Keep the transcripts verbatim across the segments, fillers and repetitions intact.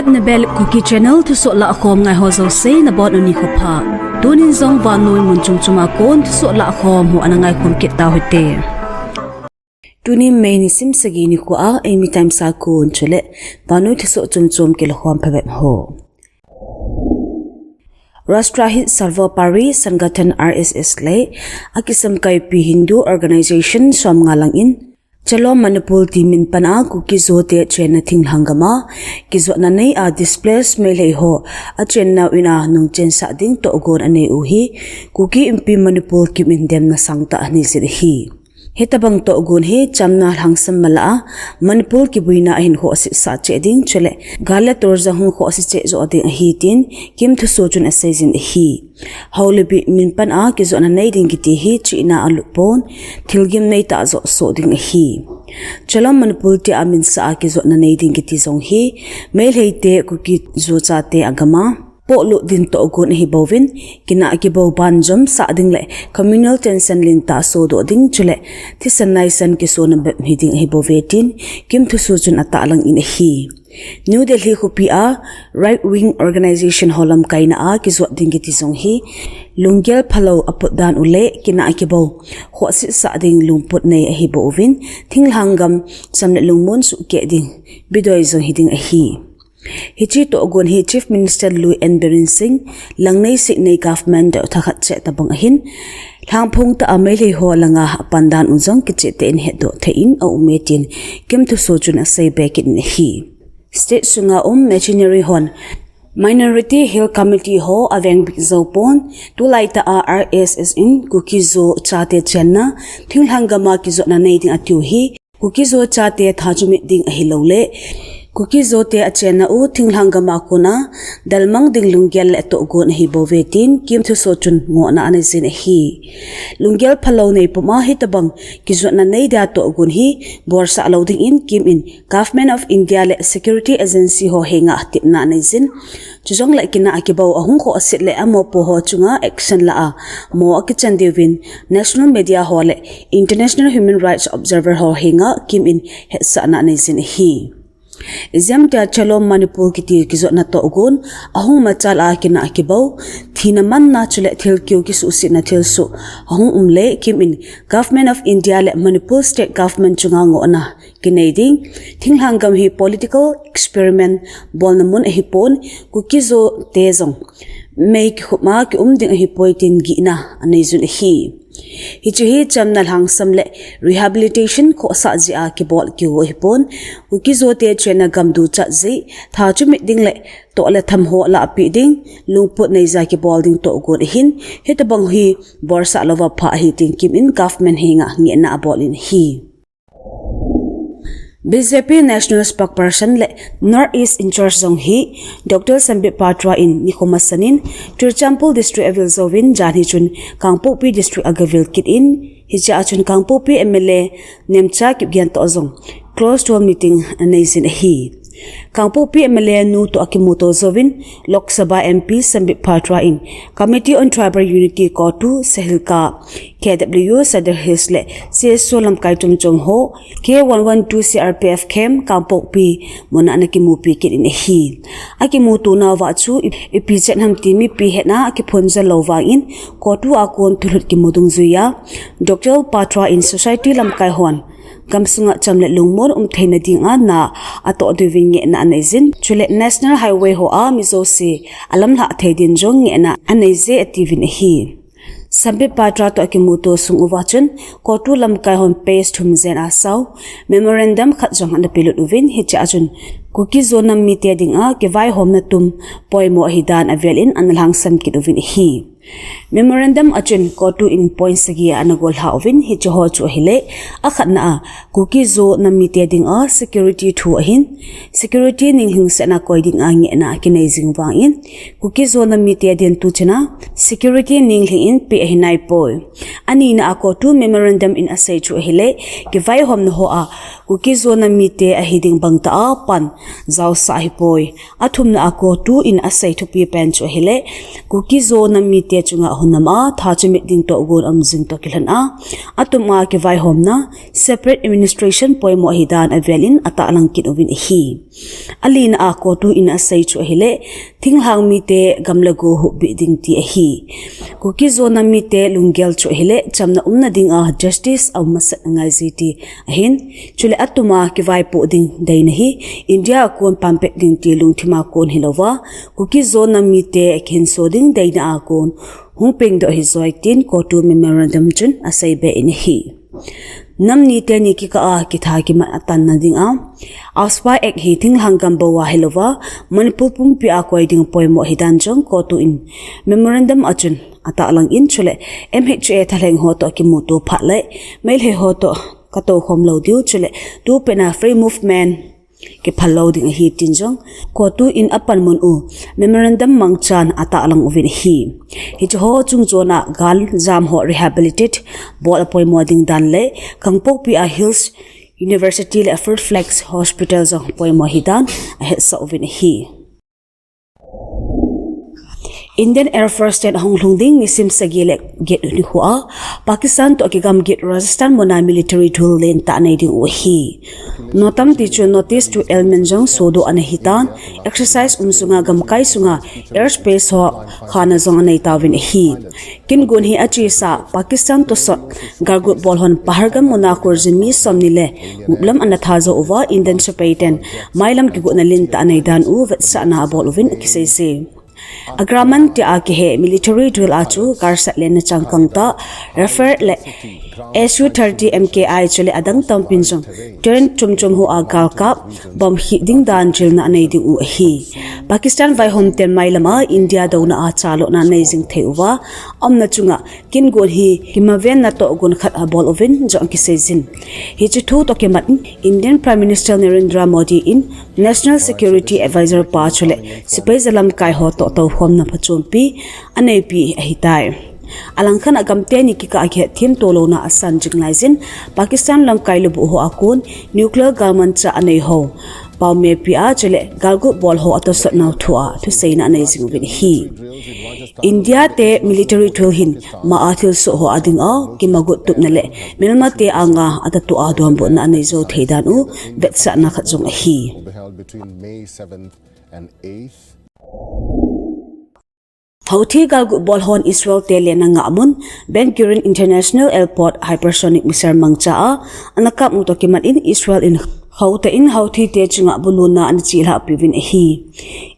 Nabel Kuki Channel thusoh lahkhom ngai ho jouse nabonun nikho pha. Tunin jong vannoi mun chom chom a kon thusoh lahkhom ho ana ngaikhom kit tauhite. Tuni May nisim sagi nikho a, eimi Times a kon chule vannoi thusoh chom chom kilakhom phabep ho. Rashtrahit Sarvopari Sangathan, R S S, le akisamkaipi Hindu Organization somnga langin Chalom Manipur ti min pan a Kuki Zo te chenna thinglhang gam a kijotna nei a displaced Meitei ho achenna u in a nungchensah ding tohgon anei u hi Kuki Inpi Manipur kimin demna sangtah anei jin ahi. Hitabang tohgon hi chamna lhangsam mala a Manipur kibuina ahin khohsetsah cheh ding chule gal le tol jong hung khohse cheh joh ding ahi tin KIM thusoh chun aseijin ahi. Haulibi min pan a kijotna nei ding kiti hi chihna alut pon, thilgim neitah joh soh ding ahi. Chalom Manipur tia minsah a kijotna nei ding kiti jong hi Meitei te Kuki Zo chate agam a pohlut ding tohgon ahi bouvin, kinah kibou banjom sah ding le communal tension lentah sodoh ding chule thisan naisan kisona bep hiding ahi bouve tin KIM thusoh chun atahlang in ahi. New Delhi khopi a right wing organization ho lamkaina a kijot ding kiti jong hi lunggel phalou aput dan u le kinah kibou khohsetsah ding lungput nei ahi bouvin, thinglhang gam cham le lungmon sukeh ding bidoi jong hiding ahi. Hiche tohgon hi Chief Minister Lui N Biren Singh, langnei seihnei government deuh thakhat cheh tabang ahin, lhangphong tah a Meitei ho langa apan dan u jong kichehtah in hetdoh thei in aume tin KIM thusoh chun aseibe kit in ahi. State sunga um missionary hon Minority Hill Committee ho avengbit jou pon, tulaitah a R S S in Kuki Zo chate chenna thinglhang gam a kijotna nei ding atiu hi Kuki Zo chate thachumit ding ahilouleh Kuki Zo te achenna u thinglhang gam a kona dalmang ding lunggel le tohgon ahi bouve tin KIM thusoh chun ngohna anei jin ahi. Lunggel phalou nei pum a hitabang kijotna nei dia tohgon hi bolsah lou dingin KIM in Government of India le security agency ho henga tepna anei jin. Chujongle kinah kibou ahung khohset le amopo ho chunga action la a mo akichan diuvin national media ho le international human rights observer ho henga KIM in hetsahna anei jin ahi. Ijemtia Chalom Manipur kiti kijotna tohgon ahung machal a kinah kibou, thina manna chule thilkeo kisuhsetna thilsoh ahung um le KIM in Government of India le Manipur State Government chunga ngohna kinei ding, thinglhang gam hi political experiment bolna mun ahipon, Kuki Zo te jong mei kikhup a kium ding ahipoi tin gihna anei jun ahi. Hiche hi chamna lhangsam le rehabilitation khohsah jeh a kibol keu ahipon, Kuki Zo te chenna gam duchat jeh, thachumit ding le toh le tham ho lahpeh ding, lungput nei jeh a kibol ding tohgon ahin, hitabang hi bolsah louva pha ahi tin KIM in government henga ngehna abol in ahi. B J P National Spokesperson le North East in-charge jong hi Doctor Sambit Patra in nikho masanin Churachandpur District avil jouvin janhi chun Kangpokpi District agavil kit in, hichea chun Kangpokpi M L A Nemcha Kipgen toh jong closed door meeting anei jin ahi. Kangpokpi M L A nu toh akimuto jouvin Lok Sabha M P Sambit Patra in Committee on Tribal Unity, CoTU, Sahilka, K W U, Sadar Hills le C S O lamkai chom chom ho K one one two C R P F camp Kangpokpi muna ana kimupi kit in ahi. Akimuto nauva chu i, ipi chet ham ti mipi hetna akiphonjal lou vangin CoTU a kon thulhut kimu dungjuiya Doctor Patra in society lamkai hon gamsunga cham le lungmon um theina dinga na atoh diuvin ngehna anei jin, chule National Highway hoa mi jouse alamlhah thei din jong ngehna anei je atiuvin ahi. Sambit Patra toh akimuto sung uva chun CoTU lamkai hon page thum jen a sao memorandum khat jong ana pelut uvin, hichea chun Kuki Zo nam mite dinga kivaihomna tum poimo ahidan avelin ana lhangsam kit uvin ahi. Memorandum a chun CoTU in point sagi ana gollha uvin, hiche ho chu ahile, akhatna a Kuki Zo nam mite dinga security thu ahin, security ninglhingsetna koi dinga ngehna akinei jing vangin, Kuki Zo nam mite din tuchana security ninglhing in pe ahinaipoi. Anina a CoTU memorandum in asei chu ahile, kivaihomna hoa Kuki Zo nam mite ahi ding bangtah a pan jaosah ahipoi. Athumna a COTU in asei thupi pen chu ahile, Kuki-Zo nam mite chunga hunam a tha chimit ding toh gon aum jing toh kilhon a, atum a kivaihomna, separate administration poimo ahidan avel in atahlang kit uvin ahi. Alina a COTU in asei chu ahile, thinglhang mite gam le go huhbit ding ti ahi. Kuki-Zo nam mite lunggel chu ahile, chamna umna dinga justice aum masat angai ji ti ahin, chule atum a kivaipoh ding deina hi India a kon pampet ding ti lungthim a kon hilouva, Kuki-Zo nam mite akihinso ding deina a kon hung pengdoh ahi joi tin COTU memorandum chun aseibe in ahi. Nam niteni kikah a kitha kimat atanna dinga, AFSPA Act hi thinglhang gam bou a hilouva, Manipur pumpi a koi ding poimo ahidan jong COTU in memorandum a chun atahlang in, chule MHA thalheng ho toh kimuto phat le Meitei ho toh katoukhom lou diu, chule tupet a free movement kiphal lou ding ahi tin jong COTU in apanmun u memorandum mangchan atahlang uvin ahi. Hiche ho chungchon a galjam ho rehabilitate bol apoimo ding dan le Kangpokpi a Hills University le Four Flags Hospital jong poimo ahidan ahetsah uvin ahi. Indian Air Force ten ahung lhung ding nisim sagi le get nikho a Pakistan toh kigamgit Rajasthan muna military drill lentah anei ding u ahi. Notam ti chu notice to airmen jong sodoh ana hitan, exercise um sunga gamkai sunga airspace ho khana jong anei tauvin ahi. Kin gon hi achesa Pakistan tosot galgut bol hon Pahalgam muna kholjin mi somni le gup lam ana tha jou uva Indian sepai ten mailam kigotna lentah anei dan u vetsahna abol uvin akiseije. Agraman tia kihe military drill a chu galsat lenna changkang tah Rafale le Su thirty M K I chule adang tampin jong tent chomchom ho a galkap bomb khih ding dan drill na anei ding u ahi. Pakistan vaihom ten mailam a India douna a chalona anei jing thei uva, aumna chunga kin gon hi kimavenna toh gon khat abol uvin jong akiseijin. Hiche thu toh kimat in Indian Prime Minister Narendra Modi in National Security Advisor pa chule sepai jalamkai ho toh toukhomna phachompi aneipi ahitai. Alangkhat a gamteni kikah a kihetthem tolouna asan jing laijin, Pakistan lamkai lubuh ho a kon nuclear galmanchah anei ho paomepi a chule galgut bol ho atosot nau thua thuseina anei jing uvin ahi. India te military drill hin ma a thilsoh ho a dinga kimagot tupna le melmate anga atatoh a donbutna anei jou thei dan u vetsahna khat jong ahi. Houthi galgut bol hon Israel te lenna ngahmun Ben Gurion International Airport hypersonic missile mangcha a ana kap u toh kimat in Israel in khoutah in Houthi te chunga buluna ana chelhah piuvin ahi.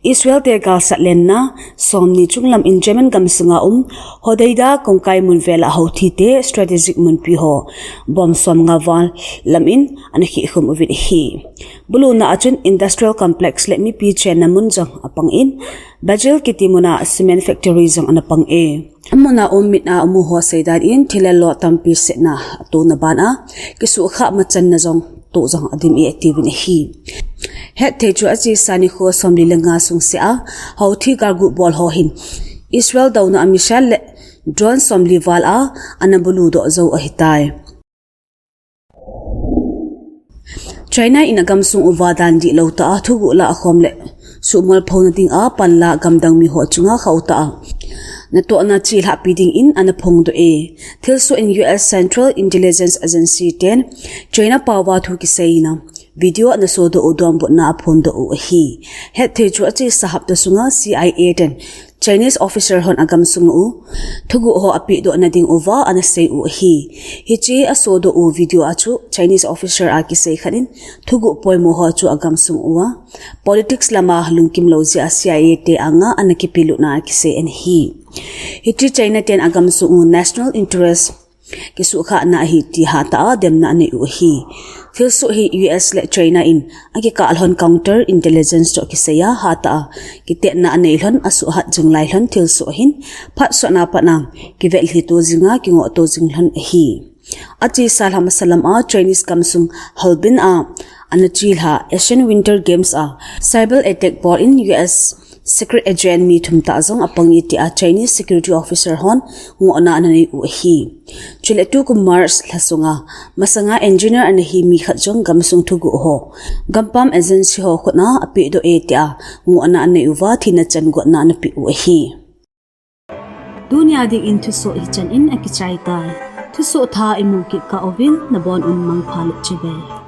Israel te galsat lenna somni chunglam in Yemen gamsunga um Hodeidah kongkai mun vel a Houthi te strategic munpi ho bomb somnga val lam in ana khihkhum uvin ahi. Buluna a chun industrial complex le mipi chenna mun jong apang in, Bajil kiti muna cement factory jong ana pang e. Amuna um mit a amu ho seidan in thil le lo tampi setna atona ban a, kisuhkhah machanna jong toh jong adim e atiuvin ahi. Hetthei chu achesa nikho somli le nga sungseh a Houthi galgut bol ho hin Israel douna a missile le drone somli val a ana buludoh jou ahitai. China in agamsung uva dan dihlou tah a thuguh lah khom le suhmolphouna dinga panla gamdang mi ho chunga khoutah a natohna chelhahpi dingin ana phongdoh e. Thilsoh in U S Central Intelligence Agency ten China paova thu kiseina video ana sodoh u donbutna aphondoh u ahi. Hetthei chu achesa hapta sunga C I A ten Chinese officer hon agamsung u thuguh ho apehdohna ding uva ana sei u ahi. Hiche asodoh u video a chu Chinese officer a kisei khat in thuguh poimo ho chu agamsung uva politics lama lungkim lou jeh a C I A te anga ana kipelutna akisei ahi. Hiche China ten agamsung u national interest kisuhkhahna ahi ti hatah a demna anei u ahi. Thilsoh hi U S le China in akikah lhon counter intelligence toh kisei a hatah a kitetna anei lhon asuhhat jing lai lhon thilsoh ahin phatsotna pat a kivetlhi to jinga kingohto jing lhon ahi. Achesa lha masalam a Chinese gamsung Harbin a ana chelha Asian Winter Games a cyber attack bol in U S Secret agent mi thum tah jong apang e tia Chinese security officer hon ngohna ana nei u ahi. Chule tukum March lha sunga masanga engineer ana hi mi khat jong gamsung thuguh ho, gampam agency ho khutna apehdoh e tia ngohna anei uva thina chan gotna ana pe u ahi. Tunia dingin thusoh hichan in akichai tai. Thusoh thah imu kit kah uvin nabon un mangpha le chibai.